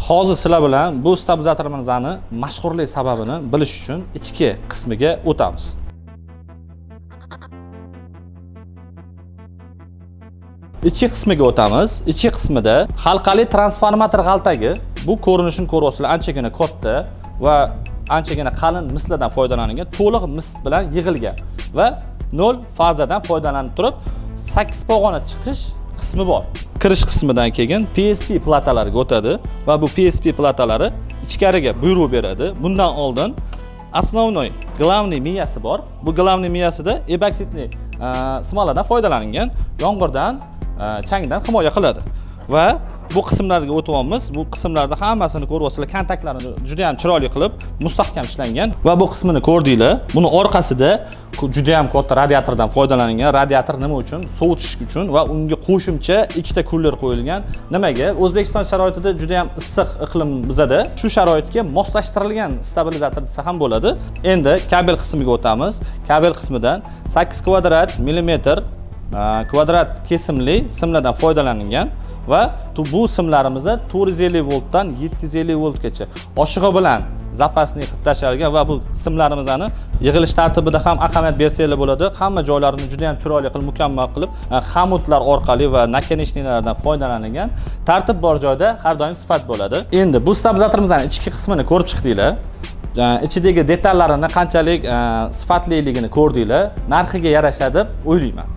Hozir sizlar bilan bu stabilizatorimizni mashhurlik sababini bilish uchun ichki qismiga o'tamiz. Ichki qismiga o'tamiz. Ichki qismida halqali transformator g'altagi, bu ko'rinishini ko'ryapsizlar, anchagina katta va anchagina qalin mislardan foydalanilgan, to'liq mis bilan yig'ilgan va 0 fazadan foydalanib turib 8 pog'ona chiqish qismi bor. Kirish qismidan keyin PSP platalarga o'tadi va bu PSP platalari ichkariga buyruq beradi. Bundan oldin основной главный miyasi bor. Bu главный miyasida эпоксидный смола dan foydalanilgan, yomg'irdan, changdan himoya qiladi. Va bu qismlarga o'tyapmiz. Bu qismlarda hammasini ko'ryapsizlar, kontaktlarini juda ham chiroyli qilib, mustahkam ishlangan va bu qismini ko'rdinglar. Buni orqasida juda ham katta radiatordan foydalanilgan. Radiator nima uchun? Sovutish uchun va unga qo'shimcha ikkita kuler qo'yilgan. Nimaga? O'zbekiston sharoitida juda ham issiq iqlim bizada. Shu sharoitga moslashtirilgan stabilizator desa ham bo'ladi. Endi kabel qismiga o'tamiz. Kabel qismidan 8 kvadrat millimetr kvadrat kesimli simlardan foydalanilgan va bu simlarimiz 450 voltdan 750 voltgacha oshig'i bilan запасный qilib tashlangan va bu simlarimizni yig'ilish tartibida ham ahamiyat bersanglar bo'ladi. Hamma joylarini juda ham chiroyli qilib, mukammal qilib, xomutlar orqali va наконечник lardan foydalanilgan. Tartib bor joyda har doim sifat bo'ladi. Endi bu stabilizatorimizni ichki qismini ko'rib chiqdinglar. Ichidagi detallarini qanchalik sifatliligini ko'rdinglar. Narxiga yarasha deb o'ylayman.